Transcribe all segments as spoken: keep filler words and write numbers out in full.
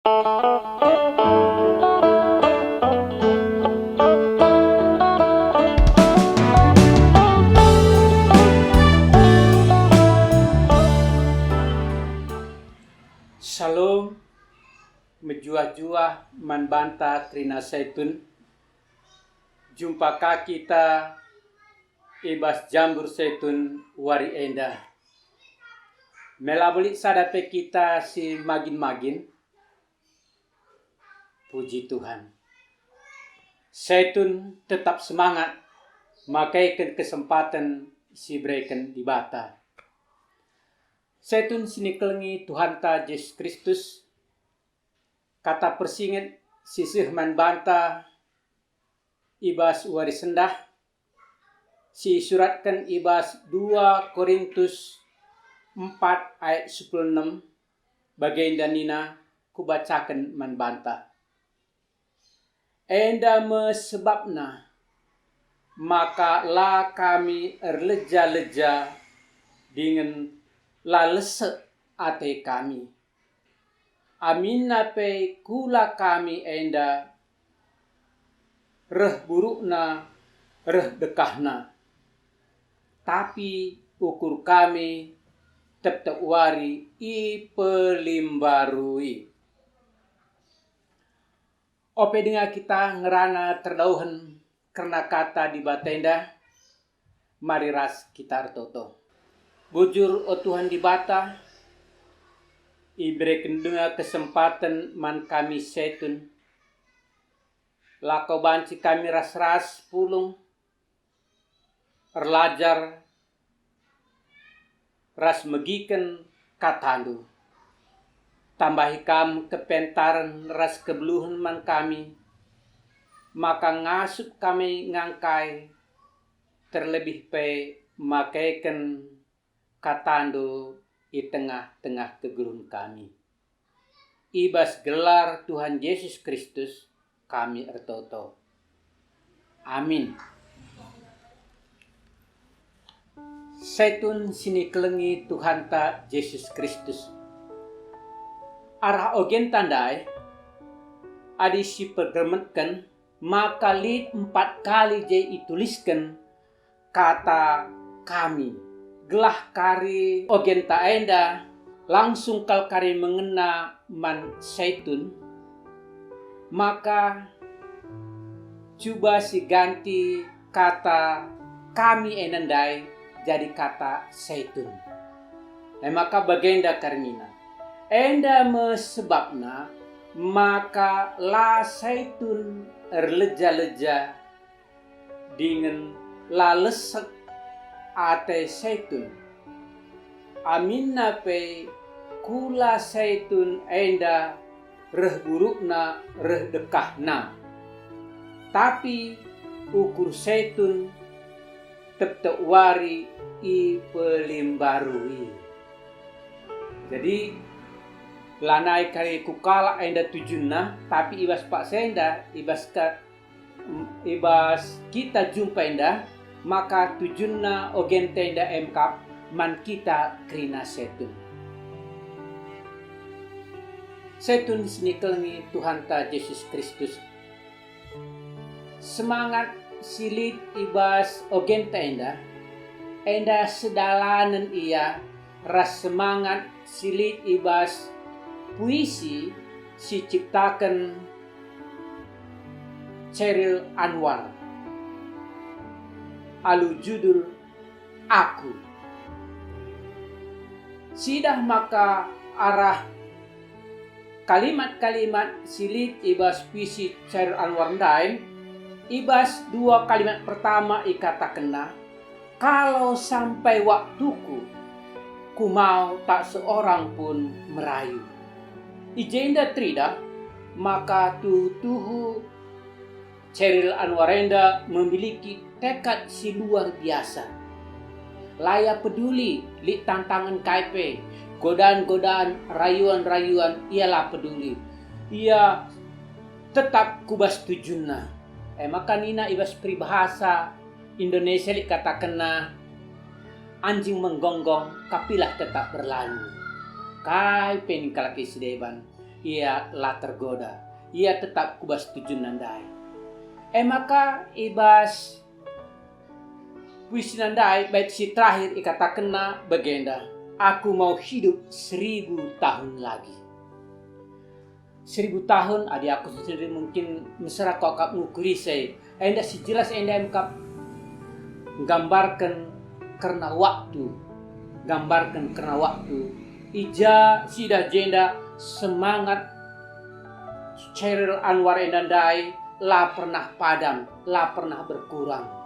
Shalom, mejuah-juah man banta kerina Saitun. Jumpa ka kita i bas jambur Saitun wari enda. Mela belit sada pe kita si magin-magin. Puji Tuhan. Saitun tetap semangat makaiken kesempaten si ibereken Dibata. Saitun si nikelengi Tuhanta Jesus Kristus, kata persinget si seh man banta i bas wari sendah, si isuratken i bas dua Korintus empat ayat sepuluh enem, bagenda nina, kubacaken man banta. Enda me sebabna maka la kami erleja-leja dingen la lesek ate kami. Aminna pe kula kami enda reh burukna, reh dekahna. Tapi ukur kami tep-tep wari ipelimbarui. Ope denga kita ngerana terdauhen kerna kata Dibata enda, mari ras kita ertoto. Bujur, o Tuhan Dibata, ibereken denga kesempaten man kami Saitun. Lako banci kami ras-ras pulung, erlajar, ras megiken kataNdu. Tambahi Kam kepentaren ras kebeluhen man kami, maka ngasup kami ngangkai, terlebih pe makaiken kataNdu i tengah-tengah kegeluhen kami. I bas gelar Tuhan Jesus Kristus kami ertoto. Amin. Saitun si nikelengi Tuhanta Jesus Kristus. Arah ogenta ndai, adi sipegermetken, maka lit empat kali je itulisken kata kami, gelah kari ogenta enda langsung kal kari mengena man Saitun, maka cuba siganti kata kami enda ndai jadi kata Saitun. E maka bagenda kari nina, enda me sebabna maka la Saitun erleja-leja dingen la lesek ate Saitun. Aminna pe kula Saitun enda reh burukna reh dekahna. Tapi ukur Saitun tep-tep wari ipelimbarui. Jadi, lanai kari ku kalak enda tujunna, tapi i bas paksa enda, i bas ka-, i bas kita jumpa enda, maka tujunna ogenta enda emkap man kita kerina Saitun. Saitun si nikelengi Tuhanta Jesus Kristus. Semangat si lit i bas ogenta enda, enda sedalanen ia ras semangat si lit i bas puisi si ciptaken Chairil Anwar alu judul Aku. Siidah maka arah kalimat-kalimat si lit i bas puisi Chairil Anwar ndai, i bas dua kalimat pertama ikatakenna, "Kalau sampai waktuku, kumau tak seorang pun merayu." I jenda teridah maka tuhu-tuhu Chairil Anwar enda memiliki tekad si luar biasa. La ia peduli lit tantangen kai pe, godaan-godaan, rayuan-rayuan, ia la peduli. Ia tetap ku bas tujunna. E maka nina i bas peribahasa Indonesia lit katakenna, "Anjing menggonggong, kapilah tetap berlalu." Kai pe nin kalak i si deban. ia la tergoda. Ia tetap ku bas tujunna ndai. E maka i bas puisina ndai, bait si terakhir ikatakenna bagenda, "Aku mau hidup seribu tahun lagi." Seribu tahun, adi aku sendiri mungkin mesera kok akap ngukur ise. Enda si jelas enda emkap nggambarken kerna waktu, nggambarken kerna waktu. I ja sidah jenda semangat Chairil Anwar enda ndai la pernah padam, la pernah berkurang.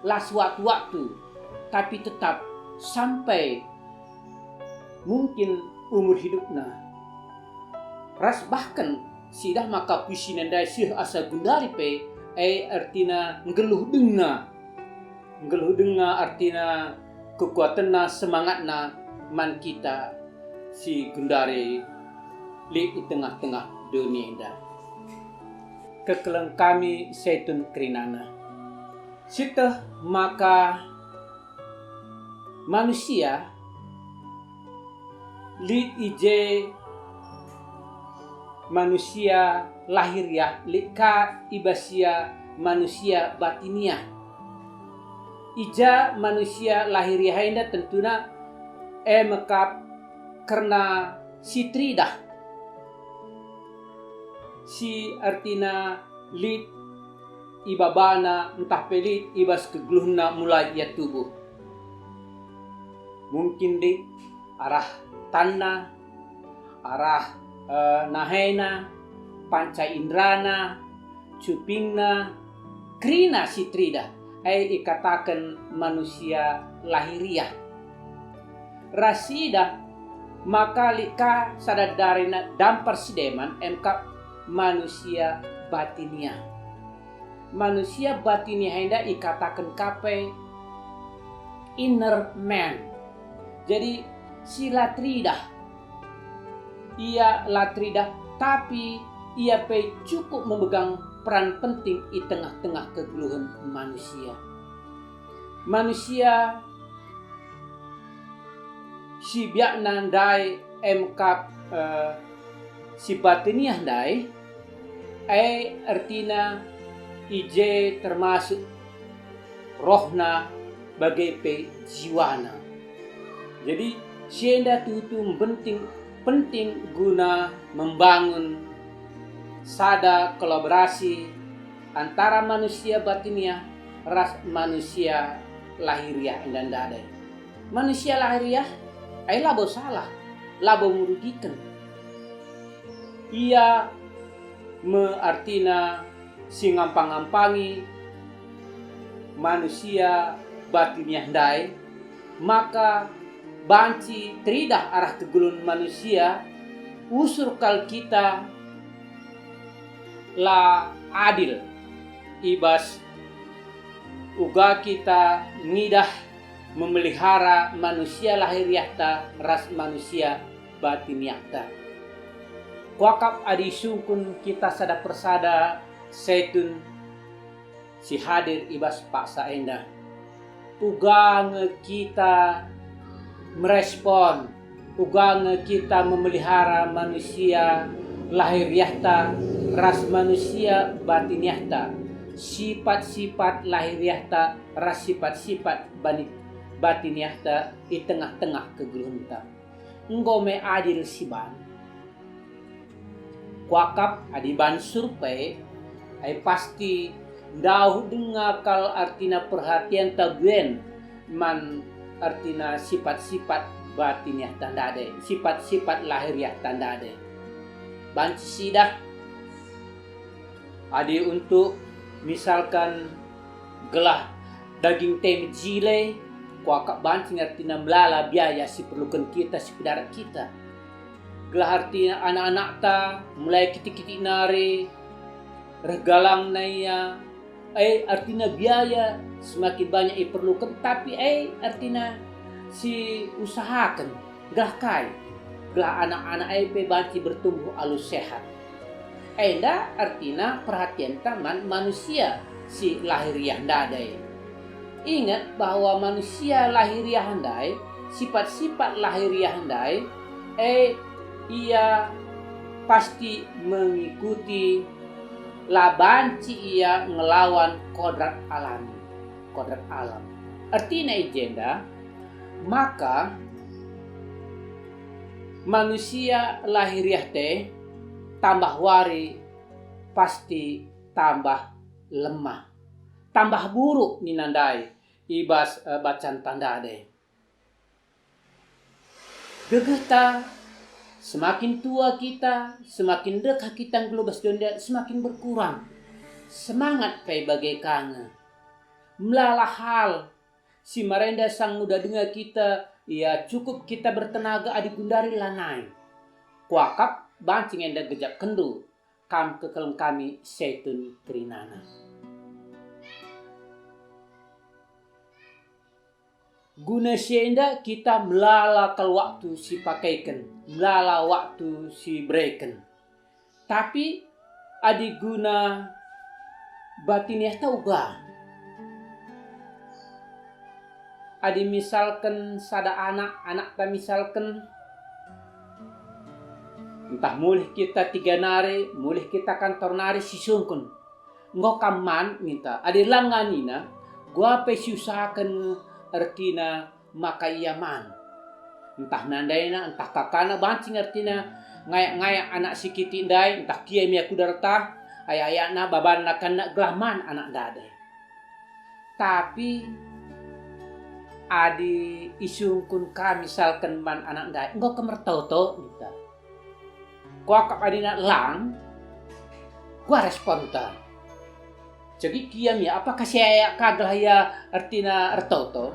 La sewaktu-waktu, tapi tetap sampai mungkin umur hidupna. Ras bahkan sidah maka puisi ndai seh asa gundari pe, e artina nggeluh denga. Nggeluh denga artina kekuatenna, semangatna man kita si gundari lit i tengah-tengah doni enda. Kekeleng kami setun kerinana. Sieteh maka manusia lit i je manusia lahiriah, lit ka i bas ia manusia batiniah. I ja manusia lahiriah enda tentuna e mekap kerna si teridah, si ertina lit i babana ntah pe lit i bas kegeluhenna mulai ia tubuh. Mungkin lit arah tanna, arah, eh, nahena, panca inderana, cupingna, kerina si teridah, e ikataken manusia lahiriah. Ras sidah maka lit ka sada darina dampar si deban emkap manusia batiniah. Manusia batiniah enda ikataken ka pe inner man. Jadi, si la teridah. Ia la teridah, tapi ia pe cukup memegang peran penting i tengah-tengah kegeluhen manusia. Manusia si biakna ndai emkap, eh, si batiniah ndai, e ertina i je termasuk rohna bage pe jiwana. Jadi, si enda tuhu-tuhu penting, penting guna membangun sada kolaborasi antara manusia batiniah ras manusia lahiriah enda ndai. Manusia lahiriah, e labo salah, labo merugiken. Ia me artina si ngampang-ngampangi manusia batiniah ndai, maka banci teridah arah kegeluhen manusia, usur kal kita la adil i bas uga kita ngidah memelihara manusia lahiriahta ras manusia batiniahta. Kuakap adi isungkun kita sada persada setun si hadir i bas paksa enda. Uga nge kita merespon, uga nge kita memelihara manusia lahiriahta ras manusia batiniahta, sipat-sipat lahiriahta ras sipat-sipat bani-, batiniahta i tengah-tengah kegeluhenta. Enggo me adil si ban. Kuakap adi ban survei, ai pasti ndauh denga kal artina perhatianta buen man artina sipat-sipat batiniahta ndai, sipat-sipat lahiriahta ndai. Banci sidah adi untuk misalkan gelah daging teme jile, kuakap banci nge artina melala biaya si perluken kita, si pedarat kita. Gelah artina anak-anakta, mulai kitik-kitik nari, reh galangna ia, e artina biaya semakin banyak iperluken, tapi e artina si usahaken, gelah kai, gelah anak-anak e pe banci bertumbuh alu sehat. Enda artina perhatianta man manusia si lahiriah ndai. Inget bahwa manusia lahiriah ndai, sipat-sipat lahiriah ndai, e, ia pasti mengikuti, la banci ia ngelawan kodrat alami, kodrat alam. Ertina i jenda, maka manusia lahiriah te tambah wari pasti tambah lemah, tambah buruk nina ndai i bas, eh, bacanta ndai. Gegehta, semakin tua kita, semakin dekah kita nggeluh bas doni, semakin berkurang. Semangat pe bage ka nge. Melala hal, si marenda sang nguda denga kita, ia cukup kita bertenaga adi gundari lanai. Kuakap banci enda gejakkenndu, kam kekeleng kami Saitun kerinana. Guna si enda kita melala kal waktu si pakaiken, melala waktu si bereken. Tapi adi guna batiniahta uga. Adi misalken sada anak, anakta misalken, ntah mulih kita tiga nari, mulih kita kantor nari sisungkun. Enggo kam man ninta, adi langa nina, gua pe siusahaken nge ertina maka ia man. Ntah nandaina, ntah kakana banci nge ertina ngayak-ngayak anak si kitik ndai, ntah kia mia kuda retah, ayak-ayakna, babanna, kanna gelah man anak ndai. Tapi adi isungkun ka misalken man anak ndai, enggo kam ertoto, ninta. Kuakap adina lang, gua responta. Jadi kiam ia, apakah si ayak ka gelah ia ertina ertoto,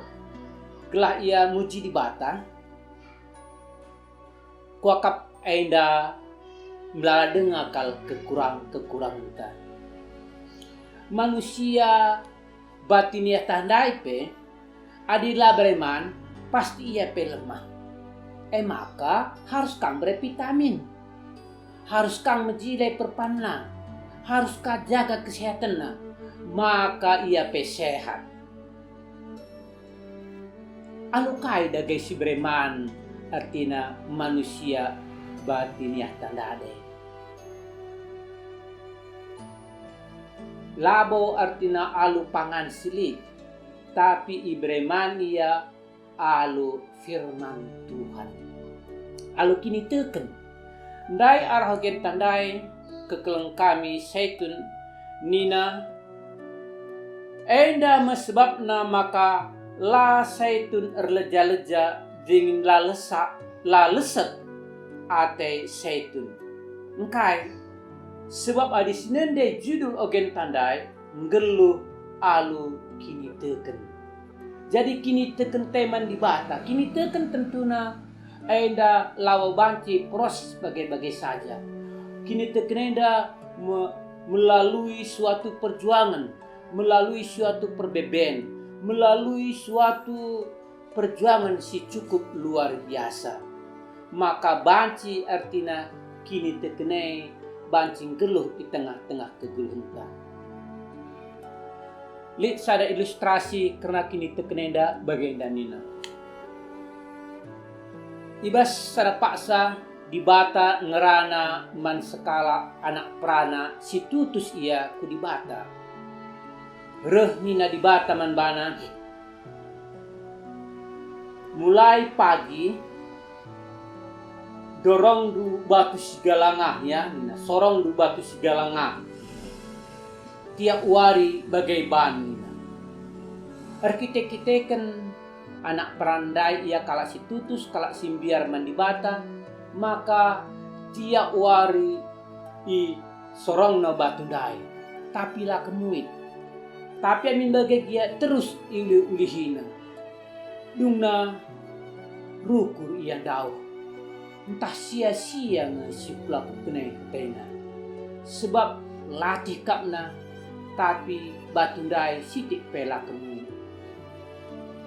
gelah ia muji Dibata? Kuakap enda melala denga kal kekurang-kekurangenta. Manusia batiniahta ndai pe, adi la bereman, pasti ia pe lemah. E maka harus kam bere vitamin. Harus kam mejile perpanna. Harus ka jaga kesehatenna. Maka ia pe sehat. Alu kai dage si bereman, ertina manusia batiniahta ndai. Labo ertina alu pangan si lit, tapi ibere man ia alu firman Tuhan. Alu kiniteken. Ndai arah genta ndai kekeleng kami Saitun nina, enda me sebabna maka la Saitun erleja-leja dingen la lesak, la lesek ate Saitun. Engkai? Sebab adi si nende judul ogenta ndai, nggeluh alu kiniteken. Jadi kiniteken te man Dibata, kiniteken tentuna enda labo banci proses bage-bage saja. Kiniteken enda me-, melalui suatu perjuangan, melalui suatu perbeben, melalui suatu perjuangan si cukup luar biasa. Maka banci ertina kiniteken e banci nggeluh i tengah-tengah kegeluhenta. Lit sada ilustrasi kerna kiniteken enda bagenda nina, i bas sada paksa Dibata ngerana man sekalak anak perana si tutus ia ku Dibata. Reh nina Dibata man bana, "Mulai pagi, dorongndu batu si galangah, ya," nina, "sorongndu batu si galangah. Tiap wari bage ban," nina. Erkite-kiteken anak perana ndai ia kalak si tutus, kalak si mbiar man Dibata, maka tiap wari isorongna batu ndai, tapi la kemuit. Tapi amin bage gia terus iulih-ulihina. Dungna rukur ia ndauh. Ntah sia-sia nge si pelakuken e, kutena. Sebab latih kapna, tapi batu ndai sitik pe la kemuit.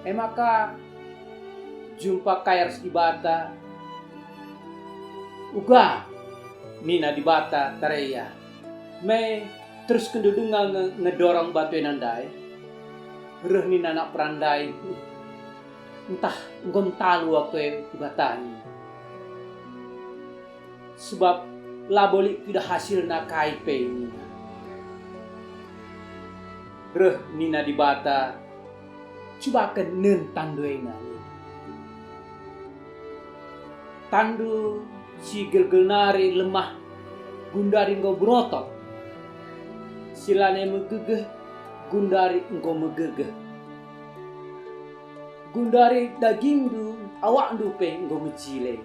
E maka jumpa kai ras Dibata, "Uga," nina Dibata tare ia, "me teruskenndu denga nge-, ngedorong batu enda ndai?" Reh nina anak perana ndai, "Ntah enggo mentalu aku e Dibata," nina. Sebab labo lit kuidah hasilna kai pe nina. Reh nina Dibata, cubaken nen tandu ena nina. Tandu si gelgel nari lemah, gundari enggo berotot, si lanai megegeh, gundari enggo megegeh. Gundari dagingndu, awakndu pe enggo mejile.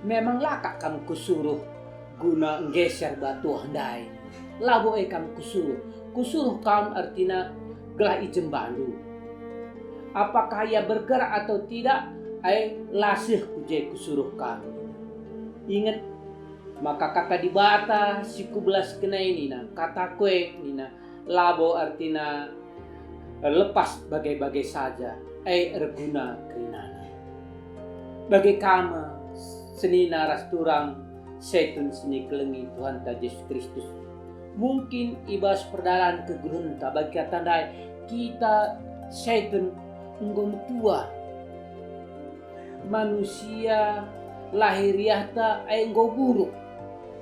Memang la kap kam kusuruh guna nggeser batuah ndai. Labo e kam kusuruh. Kusuruh kam ertina gelah i jembandu. Apakah ia bergerak atau tidak, ai la seh ku je kusuruh kam. Inget maka kata Dibata si kubelasken e nina, kataku e nina, labo ertina lepas bage-bage saja, e erguna kerinana. Bage ka me senina ras turang Setun si nikelengi Tuhanta Jesus Kristus. Mungkin i bas perdalan kegeluhenta bagi kata ndai kita Setun enggo metua. Manusia lahiriahta e enggo buruk,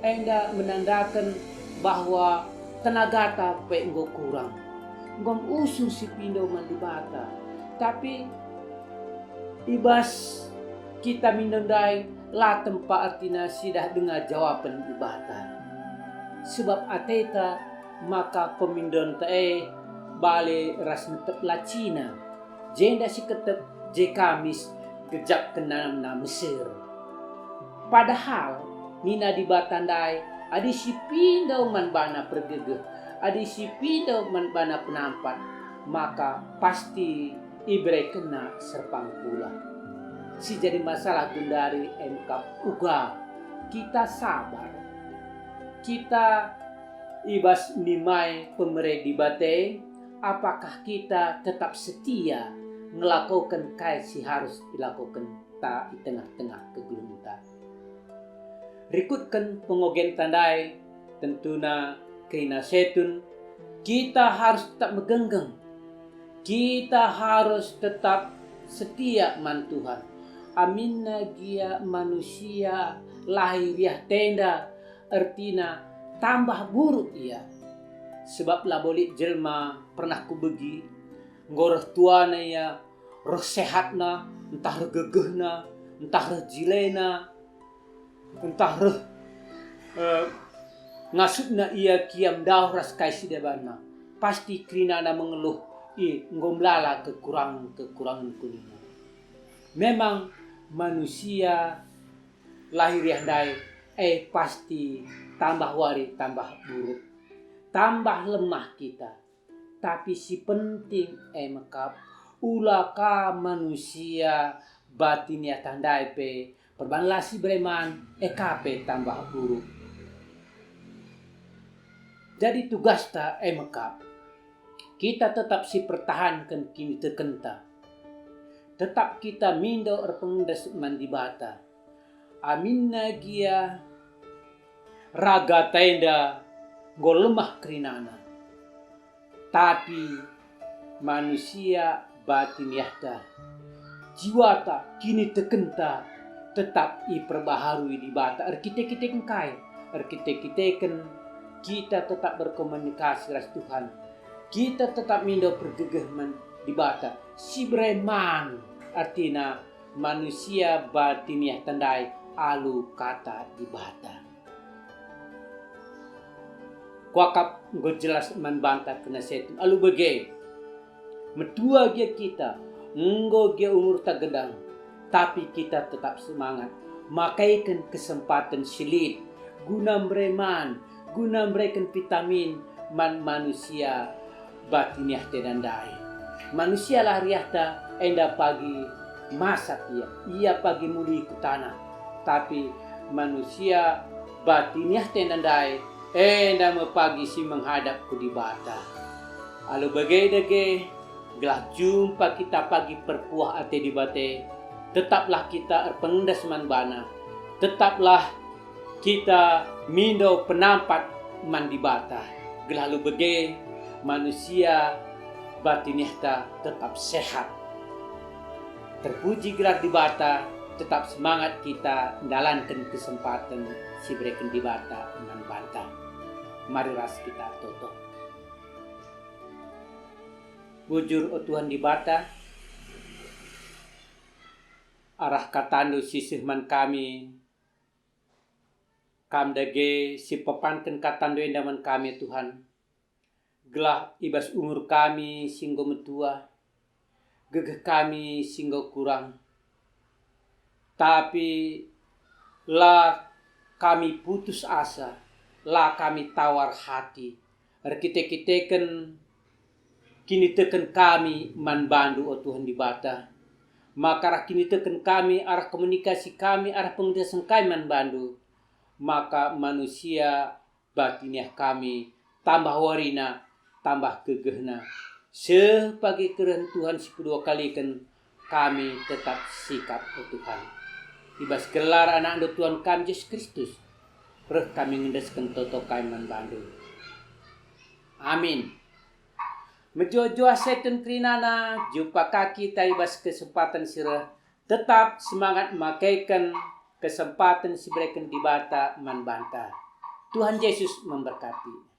enda menandaken bahwa tenagata pe enggo kurang. Enggo usung si pindo man Dibata. Tapi i bas kita mindo ndai la tempa ertina sidah denga jawapen Dibata. Sebab ateta maka pemindonta e bale ras netep lacina. Jenda si ketep je kamis gejap kenamna Mesir. Padahal nina Dibata ndai, adi si pindo man bana pergegeh, adi si pindo man bana penampat, maka pasti iberekenna serpang pula. Si jadi masalah gundari e mekap uga kita sabar. Kita i bas nimai pemere Dibata, apakah kita tetap setia ngelakoken kai si harus ilakokenta i tengah-tengah kegeluhenta? Rikutken pengogenta ndai, tentuna kerina Setun, kita harus tetap megenggeng. Kita harus tetap setia man Tuhan. Aminna gia manusia lahiriahta enda, ertina tambah buruk ia. Sebab labo lit jelma pernah kubegi, enggo reh tuana ia, reh sehatna, ntah reh gegehna, ntah reh jilena, ntah reh, eh, ngasupna ia kiam ndauh ras kai si debanna, pasti kerinana mengeluh, "Ih, enggo melala kekurangen-kekurangenku," nina. Memang manusia lahiriah ndai, eh, pasti tambah wari tambah buruk, tambah lemah kita. Tapi si penting e mekap, ula ka manusia batiniahta ndai pe perban la si bere man, e ka pe tambah buruk. Jadi tugasta e mekap, kita tetap si pertahanken kinitekenta. Tetap kita mindo erpengendes man Dibata. Aminna gia ragata enda enggo lemah kerinana. Tapi manusia batiniahta, jiwata, kinitekenta tetap iperbaharui Dibata erkite-kiteken kai? Erkite-kiteken kita tetap berkomunikasi ras Tuhan. Kita tetap mindo pergegeh man Dibata. Si bere man, artina manusia batiniahta ndai alu kata Dibata. Kuakap enggo jelas man banta kerna Setun. Alu bage, metua gia kita, enggo gia umurta gedang, tapi kita tetap semangat, makaiken kesempaten si lit, guna mbere man, guna mbereken vitamin man manusia batiniahta enda ndai. Manusia lahiriahta enda pagi masak ia, ia pagi muli ku taneh. Tapi manusia batiniahta enda ndai, enda me pagi si menghadap ku Dibata. Alu bage dage, gelah jumpa kita pagi perkuah ate Dibata, tetaplah kita erpengendes man baNa. Tetaplah kita mindo penampat man Dibata, gelah alu bage manusia batiniahta tetap sehat. Terpuji gelar Dibata, tetap semangat kita ndalanken kesempaten si ibereken Dibata man banta. Mari ras kita toto. Bujur, o Tuhan Dibata, arah katandu si seh man kami, Kam dage si pepanken katandu enda man kami, Tuhan, gelah i bas umur kami si enggo metua, gegeh kami si enggo kurang, tapi la kami putus asa, la kami tawar hati, erkite-kiteken kiniteken kami man bandu, o Tuhan Dibata. Maka arah kiniteken kami, arah komunikasi kami, arah pengertiasen kami man bandu, maka manusia batiniah kami tambah warina, tambah gegehna. Seh pagi kerehen Tuhan si pedua kaliken, kami tetap sikap, o Tuhan. I bas gelar AnakNdu Tuhan kami Jesus Kristus, reh kami ngendesken toto kami man bandu. Amin. Mejuah-juah setun kerinana, jumpa ka kita i bas kesempaten si reh, tetap semangat makeken kesempaten si ibereken Dibata man banta. Tuhan Jesus memberkati.